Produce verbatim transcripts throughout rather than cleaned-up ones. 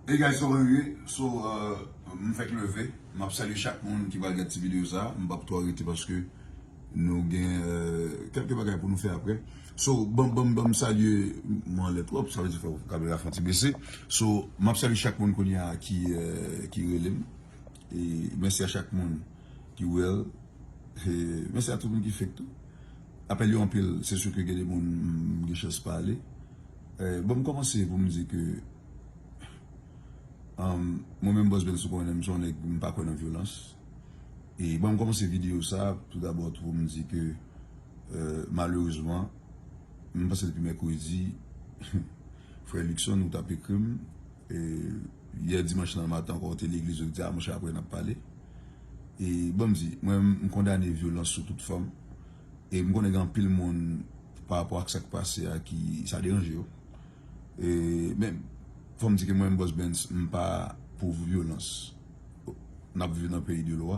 Hey guys, kòman nou ye? So, uh, m fèk leve. M ap salye chak moun ki pral gad ti videyo sa. M p ap twò rete paske nou gen uh, kèlke bagay pou nou fè apre. So, ban, ban, ban m salye, mwen anlè twòp, sa vle di fò kamera fè yon ti bese. So, m ap salye chak moun kounye a ki, uh, ki rele m. E mèsi a chak moun ki well. E mèsi a tout moun ki fake tou. Apèl yo anpil, se si ke gen de moun m gen chans pale. E, bon, m kòmanse pou m di ke um, mwen menm Boss Ben, si w konnen m, se yon nèg m pa kwè nan vyolans. E bon, m kòmanse videyo sa, tou dabò tou pou m di ke uh, malerezman, m panse depi mèkredi, frè Luckson, ou t ap ekri m, e yè dimanch nan maten ankò, ou te legliz, ou di, a, monchè, apre n ap pale. E bon, m di, mwen, m kondane vyolans sou tout fòm. E m konnen gen anpil moun, pa rapò ak sa k pase a, ki sa deranje yo. E, men, fò m di ke mwen, Boss Ben, m pa pou vyolans. N ap viv nan peyi de lwa.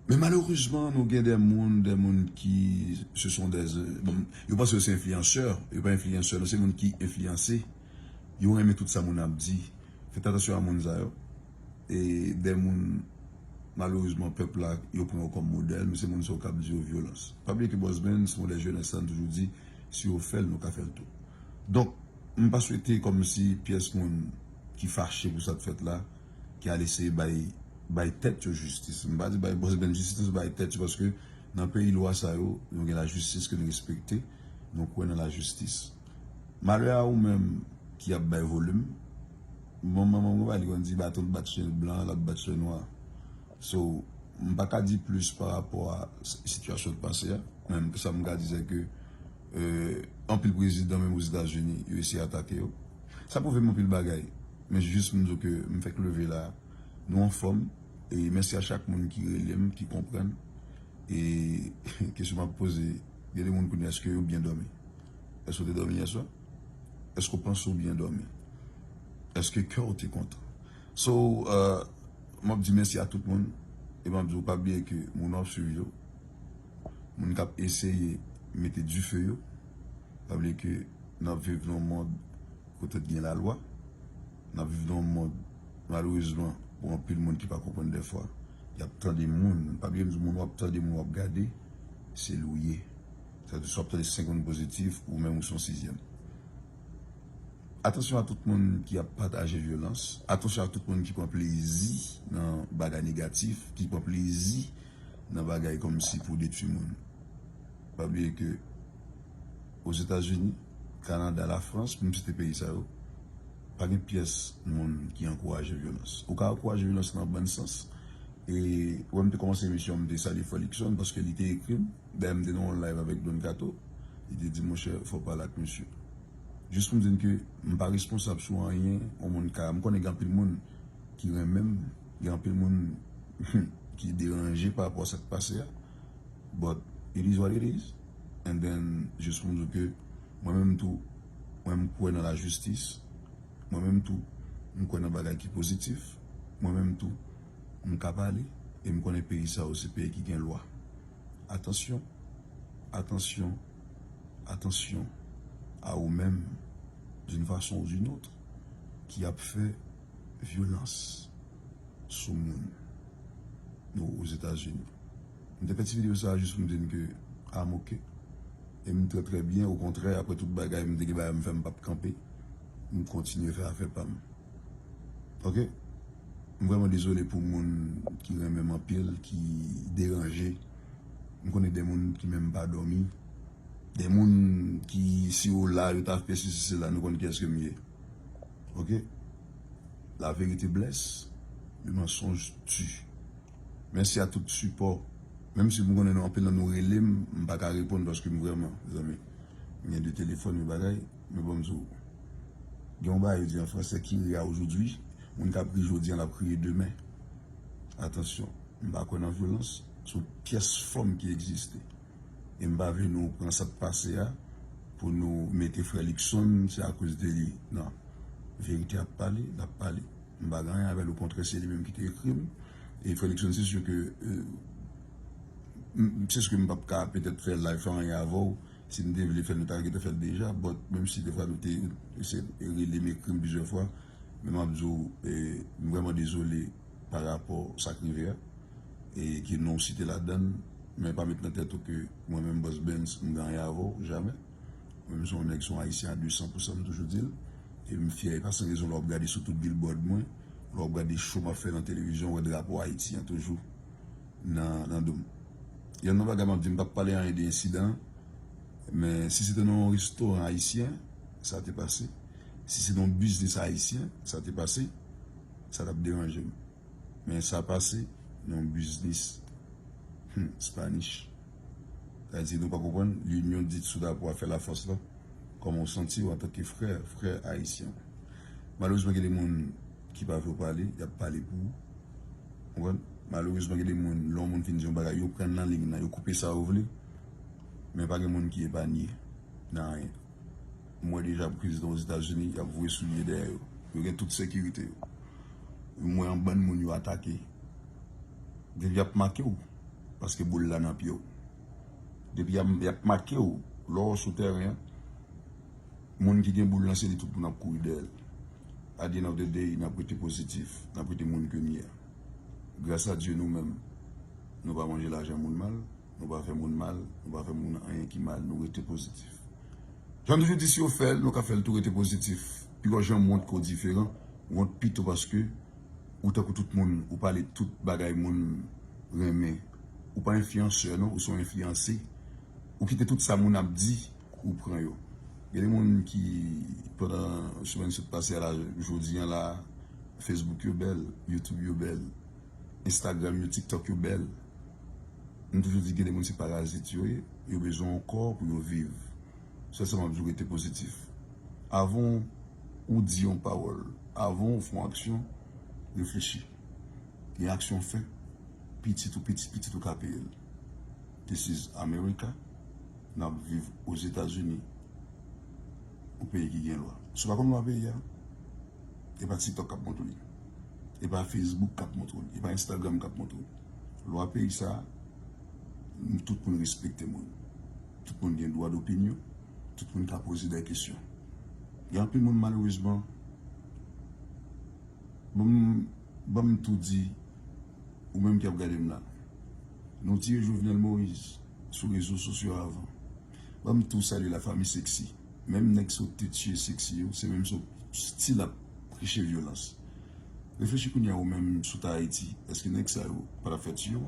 Men malerezman, nou gen de moun, de moun ki, se son de, bon, yo panse yo se enfliyansè, yo pa enfliyansè, non, se moun ki enfliyanse. Yo renmen tout sa moun ap di. Fèt atansyon a moun sa yo. E de moun, malerezman, pèp la, yo pran yo kòm modèl, men se moun sa yo k ap di yo vyolans. Pa bliye ke Boss Ben, se modèl jenès la, nou toujou di, si yo fè l, nou ka fè l tou. Donk, m pa swete kòmsi pyès moun ki fache pou sa k fèt la, ki al eseye bay, bay tèt yo jistis. M pa di bay Boss Ben jistis, bay tèt yo, paske nan peyi lwa sa yo, nou gen lajistis ke nou respekte, nou kwè nan lajistis. Malè a ou menm ki ap bay volim, bon, manman mwen pa li konn di baton bat chen blan, l ap bat chen nwa. So, m pa ka di plis pa rapò a s- sitiyasyon k pase a. Men sa m ka di se ke euh, anpil prezidan menm Ozetazini, yo eseye atake yo. Sa pwouve m anpil bagay. Men jis m di w ke m fèk leve la, nou anfòm. E mèsi a chak moun ki rele m, ki konprann. E kesyon m ap poze, gen de moun kounye a, èske yo byen dòmi? Èske w te dòmi yèswa? Èske w panse w byen dòmi? Èske kè w te kontan? So, uh, m ap di mèsi a tout moun. E m ap di w pa bliye ke moun w ap swiv yo, moun k ap eseye mete dife yo, pa bliye ke n ap viv nan yon mond kote gen lalwa. N ap viv nan yon mond, malerezman, pou anpil moun ki pa konprann dèfwa, y ap tande moun. Pa bliye m di w, moun w ap tande, moun w ap gade, se li w ye. Sa vle di, swa w ap tande senk moun pozitif, ou menm ou se yon sizyèm. Atansyon a tout moun ki ap pataje vyolans. Atansyon a tout moun ki pran plezi nan bagay negatif, ki pran plezi nan bagay kòmsi pou detwi moun. Pa bliye ke Ozetazini, Kanada, Lafrans, pou m site peyi sa yo, pa gen pyès moun ki ankouraje vyolans. Ou ka ankouraje vyolans nan bann sans. E wè m te kòmanse emisyon, m te salye Frè Luckson paske li te ekri m. Dayè m te nan yon live avèk Don Kato. Li te di, monchè, fò w pale ak misye. Jis pou m di n ke m pa responsab sou anyen yon moun ka. M konnen gen anpil moun ki renmen m, gen anpil moun ki deranje pa rapò a sa k pase a. But it is what it is. And then, jis pou m di w ke mwen menm tou, mwen m kwè nan lajistis. Mwen menm tou, m kwè nan bagay ki pozitif. Mwen menm tou, m ka pale. E m konnen peyi sa yo se peyi ki gen lwa. Atansyon, atansyon, atansyon a ou menm, d'une façon ou d'une autre, ki ap fè vyolans sou moun nou Ozetazini. M te fè ti videyo sa a jis pou m di n ke I'm ok. E m trè trè byen, okontrè, apre tout bagay, m te gen bagay m fè, m p ap kanpe. M kontinye fè afè pa m. Ok? M vrèman dezole pou moun ki renmen m anpil, ki deranje. M konnen de moun ki menm pa dòmi. De moun ki, si yo la, yo ta fè sesi, sela, nou konn kiyès ke m ye. Ok? La vérité blesse, le mensonge tue. Mèsi a tout sipò. Menm si m konnen nou anpil nan nou rele m, m pa ka reponn paske m vrèman, mezanmi, m gen de telefòn, yon bagay, men bon, m di w, gen yon bagay yo di an fransè, qui rit aujourd'hui, moun k ap ri jodi a, l ap kriye demen. Atansyon, m pa kwè nan vyolans sou pyès fòm ki egziste. E m pa vle nou pran sa k pase a pou nou mete frè Luckson, se akoz de li. Non. Verite ap pale, l ap pale. M pa gen anyen avè l, okontrè, se li menm ki te ekri m. E frè Luckson, se si ke, euh, m- se si ke m p ap ka petèt fè live, fè anyen avè w. Si m te vle fè l, nou ta gentan fè l deja. But menm si defwa nou te, se rele m, ekri m plizyè fwa, Men m ap di w, e, m vrèman dezole pa rapò sa k rive a, e ke non w site ladan l, men pa met nan tèt ou ke mwen menm Boss Benz m gen anyen avè w, jamè. Mwen menm se yon nèg, se yon ayisyen a de san pou san, m toujou di l. E m fyè, e pa san rezon lè w ap gade sou tout billboard mwen, lè w ap gade show m ap fè nan televizyon, w wè drapo Ayiti an toujou nan, nan do m. Yonn nan bagay m ap di, m p ap pale anyen de ensidan an, men si se te nan yon restoran ayisyen, sa te pase. Si se nan yon biznis ayisyen, sa te pase, sa t ap deranje m. Men sa pase nan yon biznis, hmm, Spanish. Sa vle di nou pa konprann, l'union dite sou drapo a fè lafòs la. Kòman w santi w antanke frè, frè ayisyen? Malerezman, gen de moun ki pa vle w pale, y ap pale pou ou. Konprann? Malerezman, gen de moun, lè yon moun fin di yon bagay, yo pran nan liy nan, yo koupe sa yo vle, men pa gen moun ki epanye nan anyen. M wè deja prezidan Ozetazini, y ap voye soulye dèyè yo. Yo gen tout sekirite yo. M wè yon bann moun yo atake. Depi y ap make w, paske boul la nan pye w. Depi y ap, y ap make w, lè w sou tèren an, moun ki gen boul lan, se li tout moun ap kouri dèyè l. At the end of the day, n ap rete pozitif, n ap rete moun ke n ye a. Gras a Dye, nou menm, nou pa manje lajan moun mal, nou pa fè moun mal, nou pa fè moun anyen ki mal, nou rete pozitif. Jan m toujou di, si yo fè l, nou ka fè l tou, rete pozitif. Piga w janm wont ke w diferan, wont pito paske ou tankou tout moun, ou pale tout bagay moun renmen. Ou pa enfliyansè non, ou se yon enfliyanse. Ou kite tout sa moun ap di, ou pran yo. Gen de moun ki, pandan semèn sot pase a la, jodi a la, Facebook yo bèl, YouTube yo bèl, Instagram yo, TikTok yo bèl. M toujou di gen de moun se parazit yo ye, yo bezwen yon kò pou yo viv. Sèl sa m ap di w, rete pozitif. Avan ou di yon pawòl, avan ou fè yon aksyon, reflechi. Gen aksyon w fè, pitit ou, pitit pitit ou ka peye l. This is America. N ap viv Ozetazini, yon peyi ki gen lwa. Si w pa konn lwa peyi a, e pa TikTok k ap montre w li. E pa Facebook k ap montre w li. E pa Instagram k ap montre w li. Lwa peyi sa a, tout moun respekte moun. Tout moun gen dwa dopinyon. Tout moun ka poze de kesyon. Gen anpil moun, malerezman, ban m, ban m tou di, ou menm k ap gade m la, nou tiye Jovenel Moïse sou rezo sosyo avan. Ban m tou salye lafanmi Sexy. Menm nèg sa w te tiye Sexy yo, se menm sa w still ap preche vyolans. Reflechi kounye a, ou menm, si w t Ayiti, èske nèg sa yo pa t ap fè tiye w?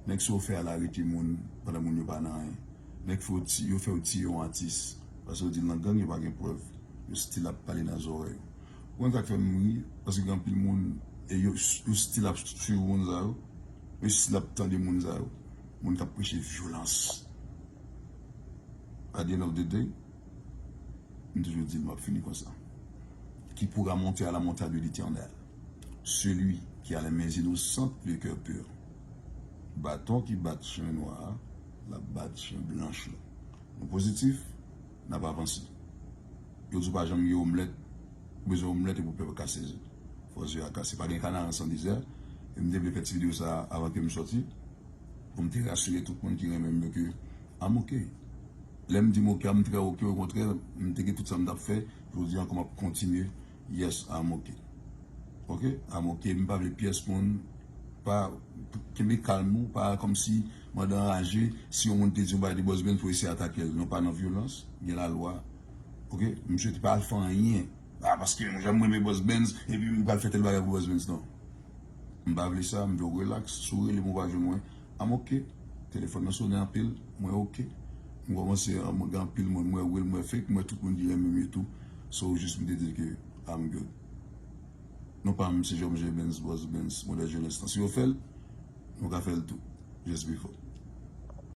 Nèg sa yo fè al arete moun pandan moun yo pa nan anyen. Nèg fè w ti-, yo fè w tiye yon atis paske yo di l nan gang, yo pa gen prèv. Yo still ap pale nan zòrèy ou. Ou konn sa k fè m ri? Paske gen anpil moun, e yo, yo still ap swiv moun sa yo. Yo still ap tande moun sa yo. Moun k ap preche vyolans. At the end of the day, m toujou di l, m ap fini konsa. Qui pourra monter à la montagne de l'Éternel? Celui qui a les mains innocentes, le cœur pur. Baton ki bat chen nwa a, l ap bat chen blanch la. Nou pozitif, n ap avanse. Yo di w pa janm gen omlèt, ou bezwen omlèt epi w pè kase ze. Fò ze a kase. Pa gen kanaran san dezè. E m te vle fè ti videyo sa a avan ke m sòti, pou m te rasire tout moun ki renmen m yo ke I'm ok. Lè m di m ok, I'm trè ok, okontrè, m te gen tout sa m t ap fè, jodi a ankò m ap kontinye. Yes, I'm ok. Ok? I'm ok, m pa vle pyès moun, pa, kenbe kalm ou, pa kòmsi mande anraje, si yon moun te di yon bagay de Boss Benz pou eseye atake l. Nou pa nan vyolans, gen lalwa. Ok? Misye te pa al fè anyen. Ah, paske mwen, jan m renmen Boss Benz, epi m pral fè tèl bagay pou Boss Benz, non. M pa vle sa, m vle w relax. Si w rele m, ou pa jwenn mwen, I'm ok. Telefòn nan sonnen anpil, mwen ok. M kòmanse, ah, mwen gen anpil moun, mwen real, mwen fake, mwen tout moun ki renmen m yo tou. So, jis m te di ke I'm good. Non pa m se J M J Benz, Boss Benz, Modèl Jenès lan. Si yo fè l, nou ka fè l tou. Just be fun.